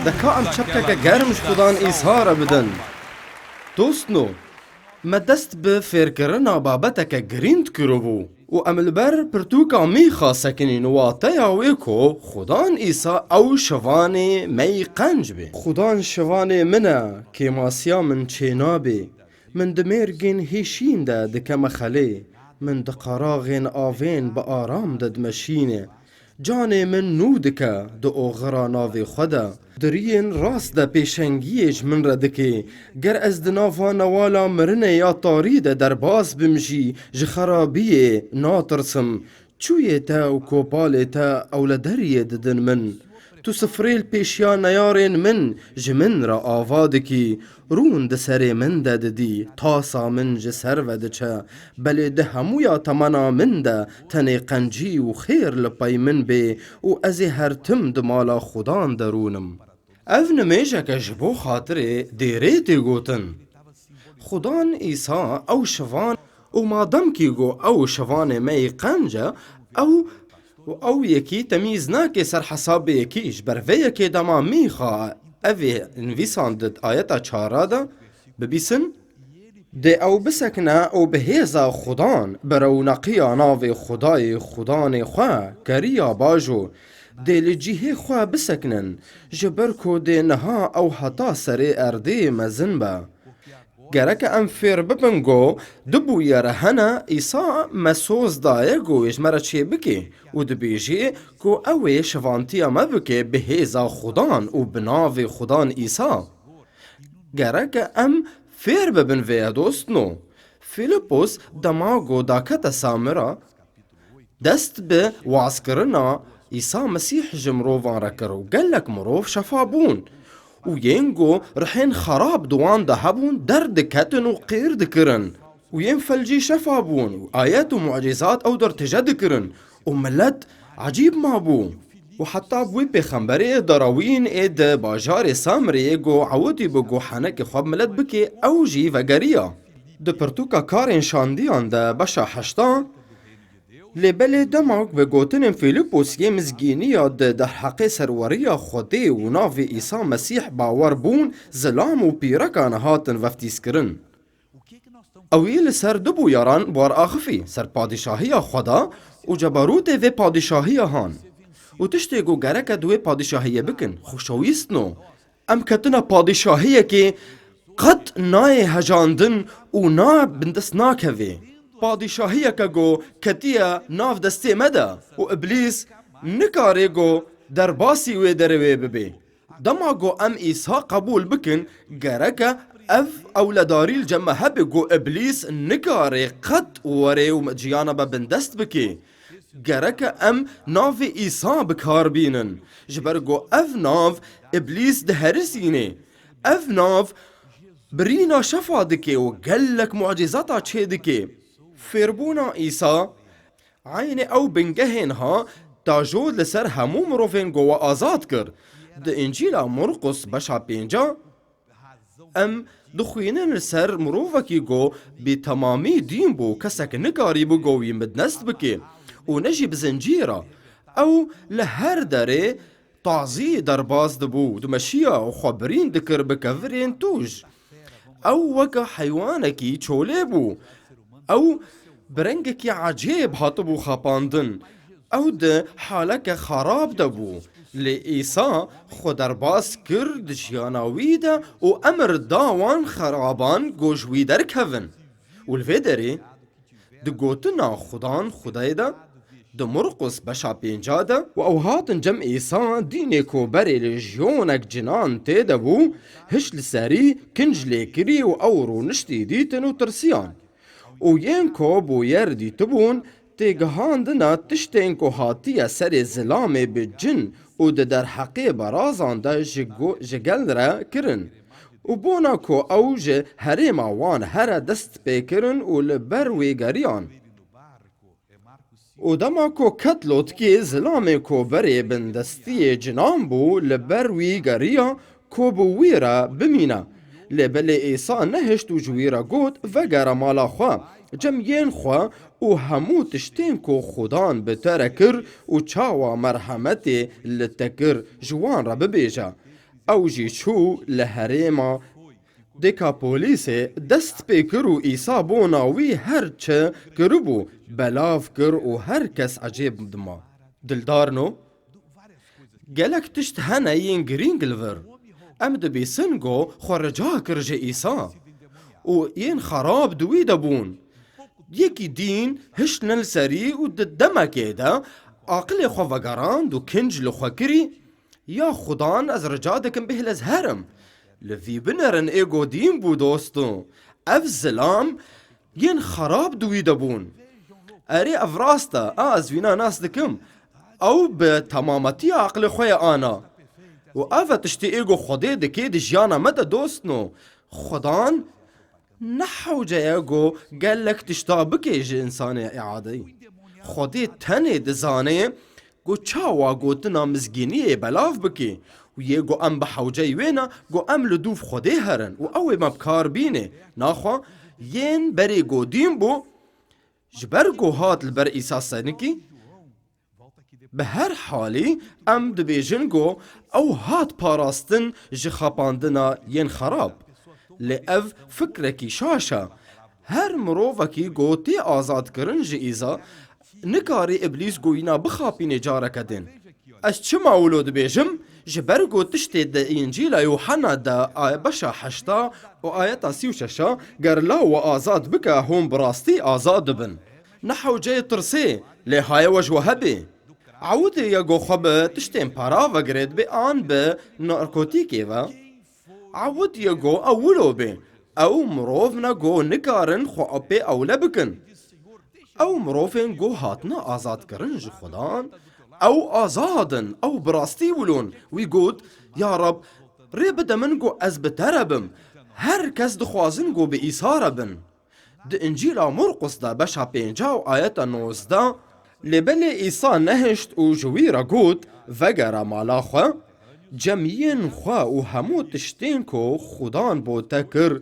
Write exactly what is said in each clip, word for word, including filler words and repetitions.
De ka em çepkeke germ ji Xudan Îsa re bidin. Dostno, me dest bi fêrkirina babeteke girîng kiribû û em li ber pirtûka Mîxa sekinîn, wateya wê ku Xudan Îsa ew şivanê me yî qenc bê. Xudan şivanê min e, kêmasiya min çênabê. Min di mêrgên hêşîn de dikeme xelê. Min di qaraxên avên bi aram de dimeşîne. Canê min nû dike di oxira navê xwe de. Di riyên rast de pêşengiyê ji min re dike. Ger ez di nava newala mirinê ya tarî de derbas bim jî, ji xerabiyê natirsim. Çûyê te û kopalê te ewledariyê didin min. Tu sifrê li pêşiya neyarên min ji min re ava dikî. Rûn di serê min de didî, tasa min ji ser ve diçe. Belê di hemûya temena min de tenê qencî û xêr li pey min bê û ez ê her tim di mala Xudan de rûnim. Ev nimêjeke ji bo xatirê dêrê tê gotin. Xudan Îsa ew şivan û mademkî got ew şivanê me yî qenc e, ew û ew yekî temîz nake ser hesabê yekî. Ji ber vê yekê dema Mîxa ev ê nivîsand di ayeta çara de bibîsin, dê ew bisekine û bi hêza Xudan, bi rewneqiya navê Xudayê Xudanê xwe, keriya bajo, dê li cihê xwe bisekinin, ji ber ku dê niha ew heta serê erdê mezin be. Gereke em fêr bibin ku du bûyere hene, Îsa me soz daye ku ji me re çê bike û dibêje ku ew ê şivantiya me bike bi hêza Xudan û bi navê Xudan Îsa. Gereke em fêr bibin vê ye dostno. Fîlipos dema ku dakete Samira, dest bi wazkirina Îsa Mesîh ji mirovan re kir û gelek mirov şefa bûn. Û yên ku rihên xerab di wan de hebûn derdiketin û qêr dikirin. Û yên felcî şefa bûn û ayet û mucîzat ew der tije dikirin. Û milet ecîb mabû. Û heta bi wî pêxemberê darawîn ê di bajarê Samriyê ku ewitî bi ku henekê xwe bi milet bike, ew jî vegeriya. Di pirtûka Karên Şandiyan de beşa heşta, lê belê dema bi gotinên Fîlîpos yê mizgîniya di derheqê serweriya Xwedê û navê Îsa Mesîh bawer bûn, zilam û pîrekan hatin veftîzkirin. Ew ê li ser du bûyaran bar axifî, ser padîşahiya Xweda û cebarûtê vê padîşahiya han. Û tiştê ku gereke di wê padîşahiyê bikin, xoşewîstno. Em ketine padîşahiyekê qet nayê hejandin û na bindest nakevê. Padîşahiyeke ku ketiye nav destê me de û Îblîs nikare ku derbasî wê derewê bibe. Dema ku em Îsa qebûl bikin, gereke ev ewledarî li cem me hebe ku Îblîs nikare qet were û me ciyana me bindest bike. Gereke em navê Îsa bi kar bînin, ji ber ku ev nav Îblîs diherisîne. Ev nav birîna şefa dike û gelek mucîzata çêdike. Fêrbûna Îsa eynê ew bingehên ha ta jod li ser hemû mirovên ku we azad kir. Di Încîla Murqus beşa pênca, em dixwînin li ser mirovekî ku bi temamî dîn bû, kesek nikarîbû ku wî midnest bike û ne jî bi zincîra. Ew li her derê tazî derbas dibû, dimeşiya û xwe birîn dikir bi kevirên tûj. Ew weke heywanekî çolê bû. Ew bi rengekî ecêb hatibû xapandin. Ew di haleke xerab de bû. Lê Îsa xwe derbas kir di jiyana wî de û emir da wan xeraban ku ji wî derkevin. Û li vê derê di gotina Xudan Xwedayê de, di Murqus beşa pênca de, û ew hatin cem Îsa, dînê ku berê li jiyonek cinan tê de bû, hişt li serî, kinc lê kirî û ew rûniştî dîtin û tirsiyan. Û yên ku bûyer dîtibûn, têgihandina tiştên ku hatiye serê zilamê bi cin û di derheqê berazan de ji go-, ji gel re kirin. Û bona ku ew ji herêma wan here dest pê kirin û li ber wî geriyan. Û dema ku ket lotkê zilamê ku berê bindestiyê cinan bû, li ber wî geriya ku bi wî re bimîne. Lê belê Îsa nehişt û ji wî re got, vegere mala xwe. Cem yên xwe û hemû tiştên ku Xudan bi te re kir û çawa merhemetê li te kir, ji wan re bibêje. Ew jî çû li herêma Dekapolîsê dest pê kir û Îsa bona wî her çi kiribû belav kir û her kes ecêb dima. Dildarno, gelek tişt hene yên girîng li vir. Em dibîsin ku xwe rica kir ji Îsa û yên xerab di wî de bûn. Yekî dîn hiştine li serî û di demekê de aqilê xwe vegerand û kinc li xwe kirî, Ya Xudan, ez rica dikim bêhil ez herim. Li vî binerin ê godîn bû dosto. Ev zilam yên xerab di wî de bûn. Erê, ev rast e, a ez wîna nas dikim. Ew bi temametiya aqilê xwe ye ana. Û ev e tiştê ê ku Xwedê dike di jiyana me de dostno. Xudan ne hewce ye ku gelek tişta bike ji însanê îadeyî. Xwedê tenê dizane ku çawa gotina mizgîniyê belav bike û yê ku em bi hewceyî wê ne ku em li dûv Xwedê herin û ew ê me bi kar bîne. Naxwe yên berê godîn bû, ji ber ku hat li ber Îsa senikî, Bi her halî em dibêjin ku ew hat parastin ji xapandina yên xerab. Lê ev fikrekî şaş e. Her mirovekî ku tê azadkirin ji Îsa, nikarî Îblîs ku wîna bixapînê careke din. Ez çima wilo dibêjim? Ji ber ku tiştê di Încîla Yûhenna de a-, beşa heşta û ayeta sî û şeş a, ger la we azad bike, hûn bi rastî azad dibin. Ne hewceyê tirsê, lê haye we ji we hebê. Ewidê ye ku xwe bi tiştên para vegirê dibe an bi narkotîkê ve. Ewid ye ku ew wilo bê. Ew mirov ne ku nikarin xwe pê ewle bikin. Ew mirovên ku hatine azadkirin ji Xudan, ew azad in, ew bi rastî wilon. Wî got, Ya Reb, rê bide min ku ez bi te re bim. Her kes dixwazin ku bi Îsa re bin. Di Încîla Murqus de beşa pênca û ayeta nozdeh, lê belê Îsa nehişt û ji wî re got, Vegere mala xwe, cem yên xwe û hemû tiştên ku Xudan bo te kir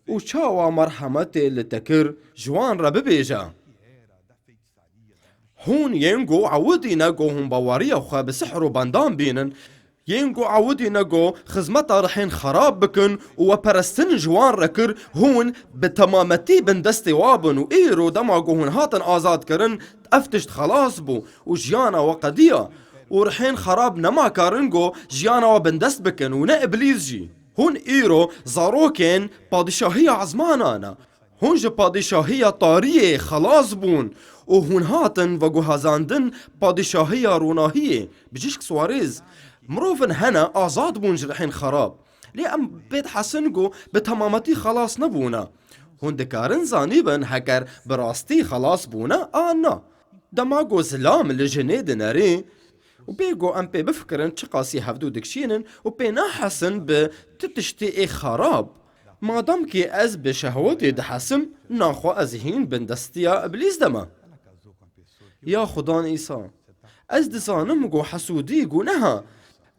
û çawa merhemetê li te kir, ji wan re bibêje. Hûn yên ku ewidî ne ku hûn baweriya xwe bi sihr û bendan bînin, yên ku ewidî ne ku xizmeta rihên xerab bikin û we perestin ji wan re kir, hûn bi temametî bin destê wa bin û îro dema ku hûn hatin azad kirin, ev tişt xelas bû û jiyana we qediya û rihên xerab nema karin ku jiyana we bindest bikin û ne Îblîs jî. Hûn îro zarokên padîşahiya ezmanan e. Hûn ji padîşahiya tariyê xelas bûn û hûn hatin veguhezandin padîşahiya ronahiyê. Bijîşk Suarez, mirovin hene azad bûn ji rihên xerab. Lê em pê dihesin ku bi temametî xelas nebûne. Hûn dikarin zanîbin heger bi rastî xelas bûne an na. Dema ku zilam li jinê dinere, û bê ku em pê bifikirin çiqasî hevdû dikişînin û pê nahesin bi tu tiştê ê xerab. Madem ki ez bi şehwetê dihesim, naxwe ez hîn bindestiya Îblîs de me. Ya Xudan Îsa, ez dizanim ku hesûdî guneh e,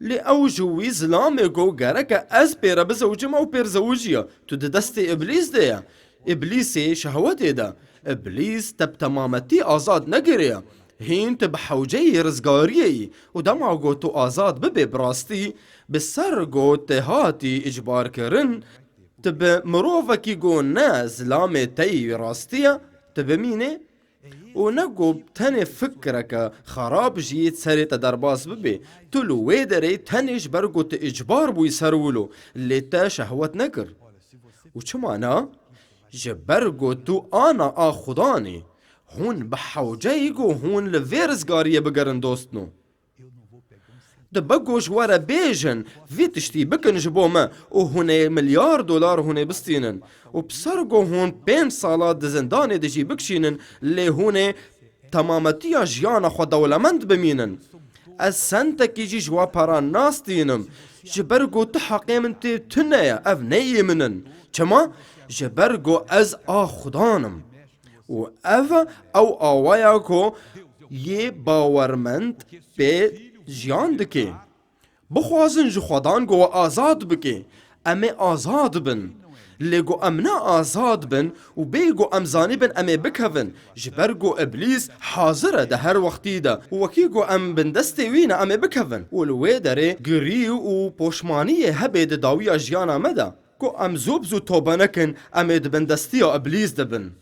lê ew ji wî zilamê ku gereke ez pê re bizewicim ew pê re zewiciya. Tu di destê Îblîs de ye. Îblîsê şehwetê de. Îblîs te bi temametî azad nekiriye. Hîn tu bi hewceyî rizgariyê yî û dema ku tu azad bibê bi rastî, bi ser ku te hatî îcbarkirin, tu bi mirovekî ku ne zilamê te yî rastî ye, tu bimînê û ne ku tenê fikreke xerab jî serê te derbas bibê. Tu li wê derê tenê ji ber ku tu îcbar bûyî ser wilo, lê te şehwet nekir. Û çima na? Ji ber ku tu ana a Xudan î. Hûn bi hewceyî ku hûn li vê rizgariyê bigerin dostno. Dibe ku ji we re bêjin, vî tiştî bikin ji bo me û hûn ê milyar dolar hûn ê bistînin. Û bi ser ku hûn pênc sala di zindanê de jî bikişînin, lê hûn ê temametiya jiyana xwe dewlemend bimînin. Ez sentekî jî ji we pera nastînim, ji ber ku tu heqê min tê tune ye, ev ne yê min in. Çima? Ji ber ku ez a Xudan im. Û ev e ew awaya ku yê bawermend pê jiyan dike. Bixwazin ji Xwedan ku we azad bike. Em ê azad bin. Lê ku em ne azad bin û bê ku em zanîbin em ê bikevin, ji ber ku Îblîs hazir e di her wextî de û wekî ku em bindestê wî ne em ê bikevin û li wê derê girî û poşmaniyê hebê di dawiya jiyana me de. Ku em zû bi zû tobe nekin, em ê di bindestiya Îblîs de bin.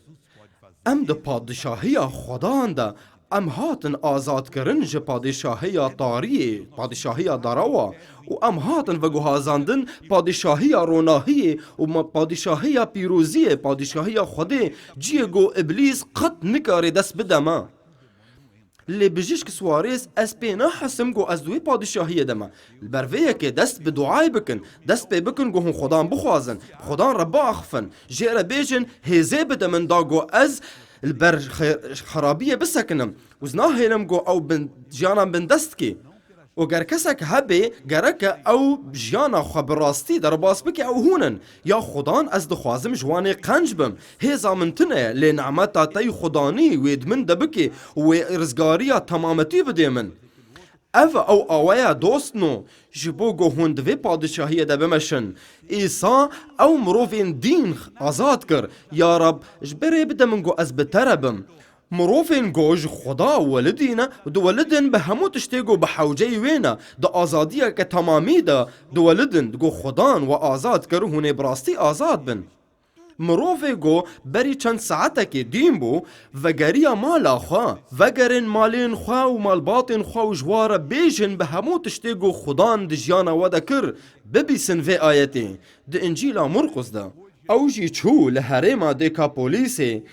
Em di padîşahiya Xwedan de, em hatin azadkirin ji padîşahiya tariyê, padîşahiya derewa û em hatin veguhazandin padîşahiya ronahiyê û ma-, padîşahiya pîroziyê, padîşahiya Xwedê, ciyê ku Îblîs qet nikare dest bide me. Lê bijîşk Suarez, ez pê nahesim ku ez di wê padîşahiyê de me. Li ber vê yekê dest bi duayê bikin, dest pê bikin ku hûn Xwedan bixwazin, bi Xwedan re biaxifin, jê re bêjin, hêzê bide min da ku ez li ber xe-, xerabiyê bisekinim û ez nahêlim ku ew bin, jiyanan bindest kê. Û ger kesek hebe, gereke ew jiyana xwe bi rastî derbas bike, ew hûn in. Ya Xudan, ez dixwazim ji wan ê qenc bim. Hêza min tune ye, lê nemeta te yî Xudanî wê di min de bike û wê rizgariya temametî bidê min. Ev e ew aweya dostno, ji bo ku hûn di vê padîşahiyê de bimeşin. Îsa ew mirovên dîn azad kir. Ya Rab, ji berê bide min ku ez bi te re bim. Mirovên ku ji Xuda welidî ne, diwelidin bi hemû tiştê ku bi hewceyî wê ne, di azadiyeke temamî de diwelidin, ku Xudan we azad kir, hûn ê bi rastî azad bin. Mirovê ku berî çend saetekê dîn bû, vegeriya mala xwe, vegerin malên xwe û malbatên xwe û ji wa re bêjin bi hemû tiştê ku Xudan di jiyana we de kir, bibîsin vê ayetê, di Încîla Murqus de. Ew jî çû li herêma Dekapolîsê,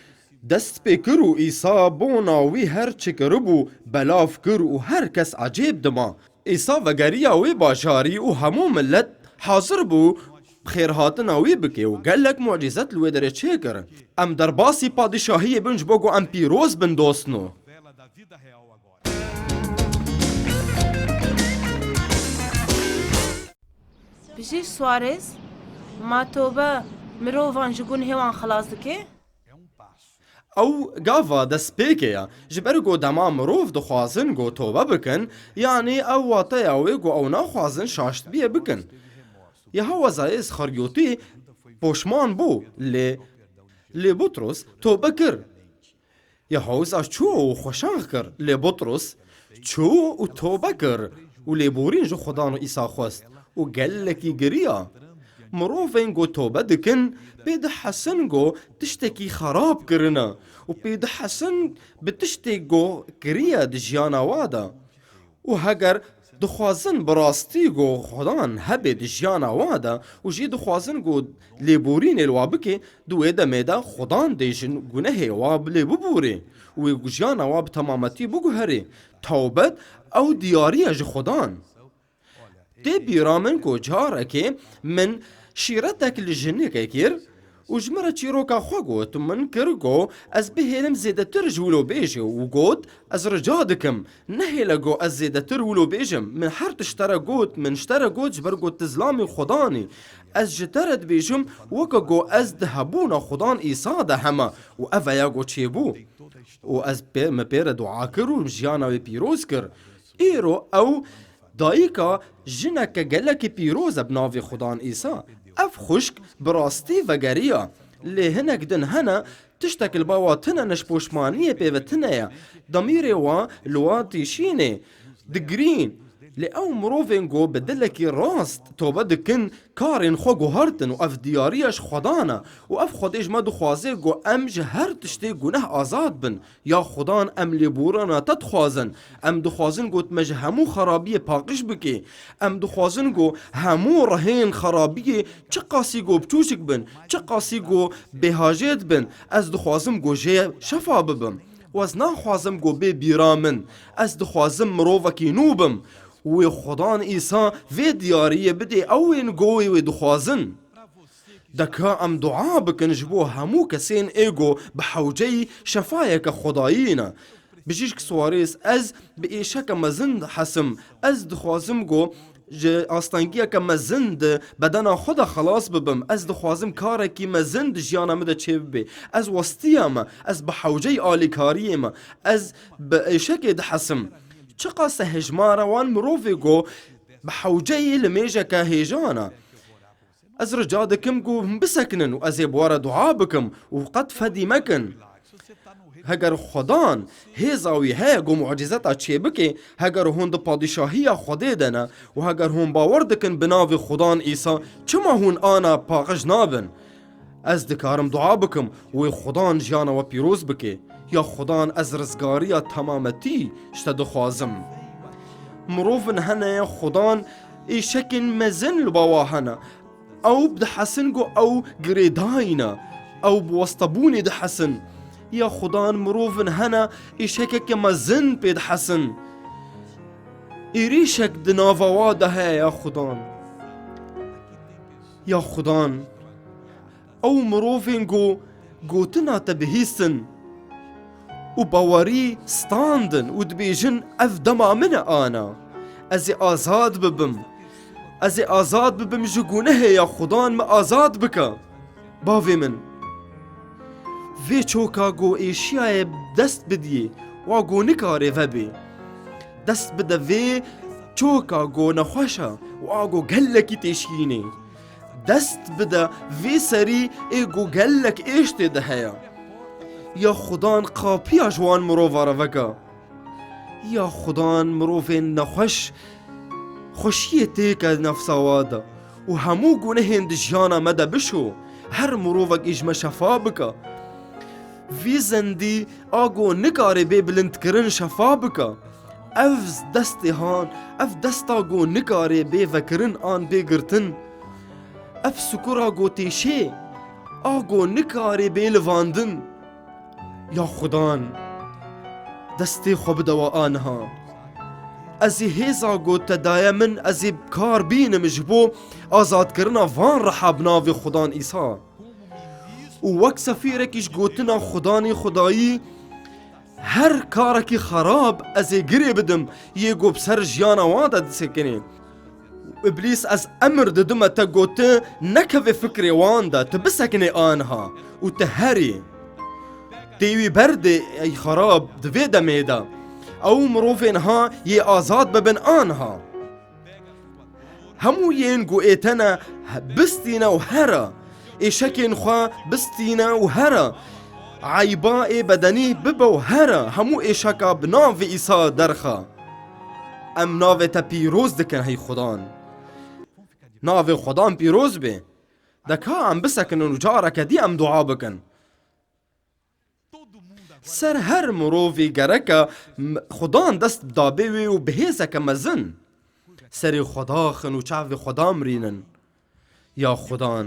dest pê kir û Îsa bona wî her çi kiribû belav kir û her kes ecêb dima. Îsa vegeriya wê bajarî û hemû milet hazir bû xêrhatina wî bike û gelek mucîzet li wê derê çêkir. Em derbasî padîşahiyê bin ji bo ku em pîroz bin dostno. Bijî Suarez, ma tobe mirovan ji gunhê wan xilas dike? Ew gava destpêkê ye. Ji ber ku dema mirov dixwazin ku tobe bikin, yanî ew wateya wê ku ew naxwazin şaştbiyê bikin. Yehowazayê Îsxaryotî poşman bû, lê, lê Butros tobe kir. Yehoza çû û xwe şax kir, lê Butros çû û tobe kir û lêborîn ji Xudan û Îsa xwest û gelekî giriya. Mirovên ku tobe dikin, pê dihesin ku tiştekî xerab kirine û pê dihesin bi tiştê ku kiriye di jiyana wa de. Û heger dixwazin bi rastî ku Xudan hebe di jiyana wan de û jî dixwazin ku lêborînê li wa bike, di wê demê de Xudan dê ji gunehê wa lê bibûrê û wê jiyana wa bi temametî biguherê. Tewbet ew diyarî ye ji Xudan. Tê bîra min ku carekê min şîretek li jinekê kir û ji min re çîroka xwe got û min kir ku ez bihêlim zêdetir ji wilo bêjê û got, ez rica dikim, nehêle ku ez zêdetir wilo bêjim. Min her tişt te re got, min ji te re got, ji ber ku tu zilamê Xudan î. Ez ji te re dibêjim, weke ku ez di hebûna Xudan Îsa de heme û ev e ya ku çêbû. Û ez pê, min pê re dua kir û jiyana wê pîroz kir. Îro ew dayika jineke gelekî pîroz e bi navê Xudan Îsa. Ev xwişk bi rastî vegeriya. Lê hinek din hene, tiştek li ba wa tune ne ji poşmaniyê pê ve tune ye. Demîrê wa li wa tîşînê, digirîn. Lê ew mirovên ku bi dilekî rast tobe dikin, karên xwe guhertin û ev diyariya ji Xwedan e. Û ev Xwedê ji me dixwaze ku em ji her tiştê guneh azad bin. Ya Xudan, em lêborana te dixwazin. Em dixwazin ku tu me ji hemû xerabiyê paqij bikî. Em dixwazin ku hemû rihên xerabiyê çiqasî ku biçûçik bin, çiqasî ku bêhajêt bin, ez dixwazim ku jê şefa bibim. Û ez naxwazim ku bê bîra min. Ez dixwazim mirovekî nû bim. Wê Xudan Îsa vê diyariyê bidê ewên ku wê wê dixwazin. Deka em dua bikin ji bo hemû kesên ê ku bi hewceyî şefayeke Xwedayî ne. Bijîşk Suarez, ez bi êşeke mezin dihesim. Ez dixwazim ku ji astengiyeke mezin di bedena xwe de xelas bibim. Ez dixwazim karekî mezin di jiyana min de çêbibe. Ez westiya me. Ez bi hewceyî alîkariyê me. Ez bi êşekê dihesim. Çiqas e hejmara wan mirovê ku bi hewceyî li mêjeke hêjan e. Ez rica dikim ku hûn bisekinin û ez ê bi we re dua bikim û qet fedî mekin. Heger Xudan hêza wî heye ku mucîzeta çêbike, heger hûn di padîşahiya Xwedê de ne û heger hûn bawer dikin bi navê Xudan Îsa, çima hûn ana paqij nabin? Ez dikarim dua bikim, wê Xudan jiyana we pîroz bike. Ya Xudan, ez rizgariya temametî ji te dixwazim. Mirovin hene ya Xudan, êşekên mezin li ba wa hene. Ew dihesin ku ew girêdayî ne. Ew bi westebûnê dihesin. Ya Xudan, mirovin hene, êşekeke mezin pê dihesin. Êrîşek di nava wa de heye ya Xudan. Ya Xudan, ew mirovên ku gotina te bihîstin û bawerî standin û dibêjin, ev dema min e ana. Ez ê azad bibim. Ez ê azad bibim ji gunehê ya Xudan me azad bike. Bavê min, vê çoka ku êşiyaye dest bidiyê, wa ku nikarê vebê. Dest bide vê çoka ku nexweş e, wa ku gelekî têşkînê. Dest bide vê serî ê ku gelek êş tê de heye. Ya Xudan qapiya ji wan mirova re veke. Ya Xudan mirovên nexweş xweşiyê têke nefsa wa de û hemû gunehên di jiyana me de bişo. Her mirovekî ji me şefa bike. Vî zendî a ku nikare bê bilindkirin şefa bike. Ev destê han, ev desta ku nikare bê vekirin an bê girtin. Ev sukura ku têşê, a ku nikare bê livandin. Ya Xudan, destê xwe bide we aniha. Ez ê hêza ku te daye min, ez ê kar bînim ji bo azadkirina van reha bi navê Xudan Îsa. Û wek sefîrekî ji gotina Xudanê Xwedayî, her karekî xerab ez ê girê bidim, yê ku bi ser jiyana wan de disekinê. Îblîs, ez emir didime te ku tu nekevê fikrê wan de, tu bisekinê aniha û tu herî. Tê wî berdê, ey xerab, di vê demê de. Ew mirovên ha yê azad bibin aniha. Hemû yên ku ê te ne, bistîne û here. Êşekên xwe bistîne û here. Eyba ê bedenî bibe û here. Hemû êşeka bi navê Îsa derxe. Em navê te pîroz dikin, hey Xudan. Navê Xudan pîroz bê. De ka em bisekinin û careke dî em dua bikin. Ser her mirovî gereke m-, Xudan dest dabê wê û bi hêzeke mezin serê xwe daxin û çavê xwe damrînin. Ya Xudan,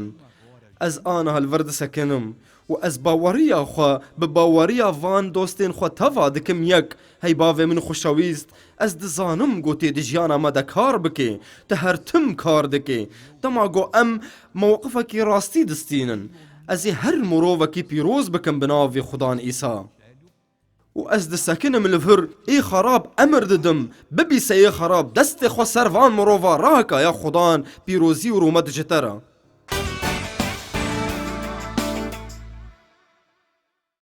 ez aniha li vir disekinim û ez baweriya xwe bi baweriya van dostên xwe teva dikim yek. Hey bavê min xweşewîst, ez dizanim ku tê di jiyana me de kar bikê, tu her tim kar dikê. Dema ku em mewqifekî rastî distînin, ez ê her mirovekî pîroz bikim bi navê Xudan Îsa. Û ez disekinim li vir, ê xerab emir didim, bibîse ê xerab, destê xwe ser van mirova rake, ya Xudan, pîrozî û rûmet ji te re.